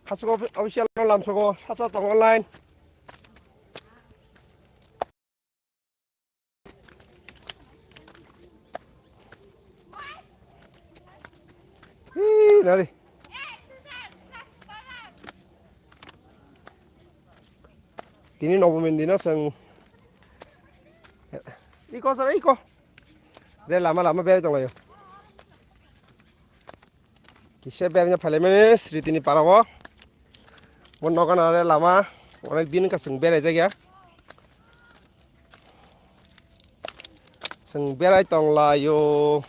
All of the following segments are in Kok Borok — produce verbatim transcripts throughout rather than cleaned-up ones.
Khasuk official no lamsogo, sasa tong online. Ih, nari. Tini Nobomini dino chwng. Iko sir, iko. Be lama lama berai tonglaio. Kisa berajak phailaimani Sritini parao. Bo nogo nare lama onek din wngkha chwng berai jakya. Chwng berai tonglaio.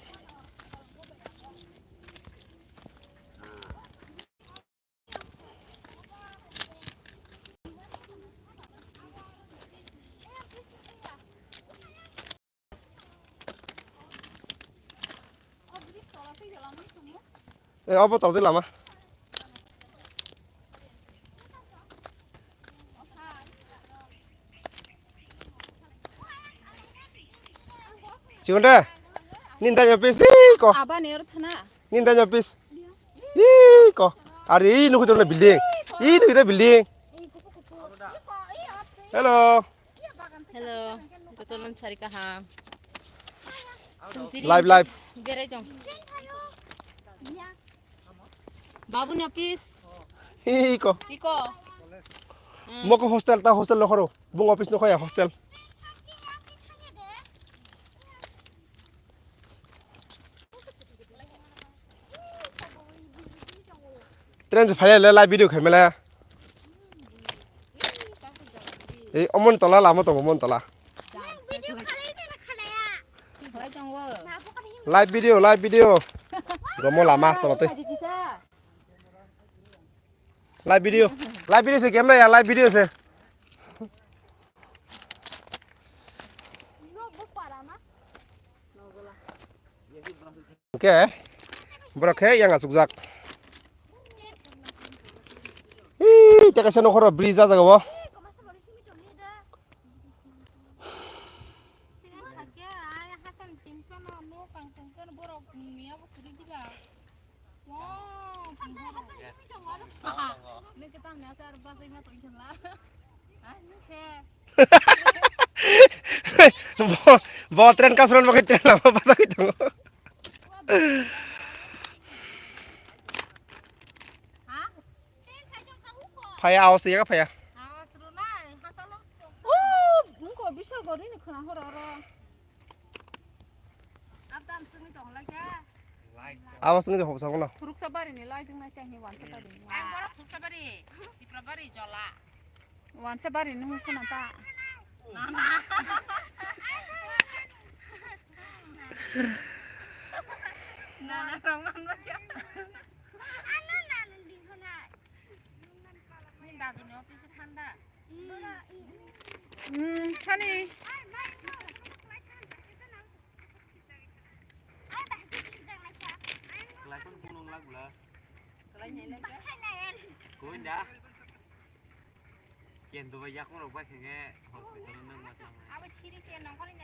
Eh, obo toldi lama. Chikon de. Ninda yo pis iko. Aba ne oro thana. Ninda yo pis. Iko. Ari nukhu tong building. Ih nukhu building. Hello. Hello, jotono sari kaham. Live, live. Berai dong. Babu ni office. Iko. Iko. Moko hostel ta hostel nokhoro. Bung office nokhoya hostel. Train se phai le live video khaimele. Ei omon tola lama tongo omon tola. Live video, live video. Gomo lama tola tei. Live video. Live video se camera ya live video se. Oke. Borok khe yang asukjak. Ih, teka se nokhoro bridge ah jaga o. Bo, bo train kasron bagwi train lama patagwi tongo. Phaya awas ya phaya. Awas ngi hoksa kono. Khuruksa bari ni lai ding nai tang hi wansa bari ni. Ang borok khuruksa bari, Tipra bari jola. Wansa bari ni hukuna ta. Nana tongan ba kya? Nana nana di khana. Ni dadu ni office thanda. Hmm, thani.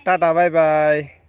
Tata, bye bye.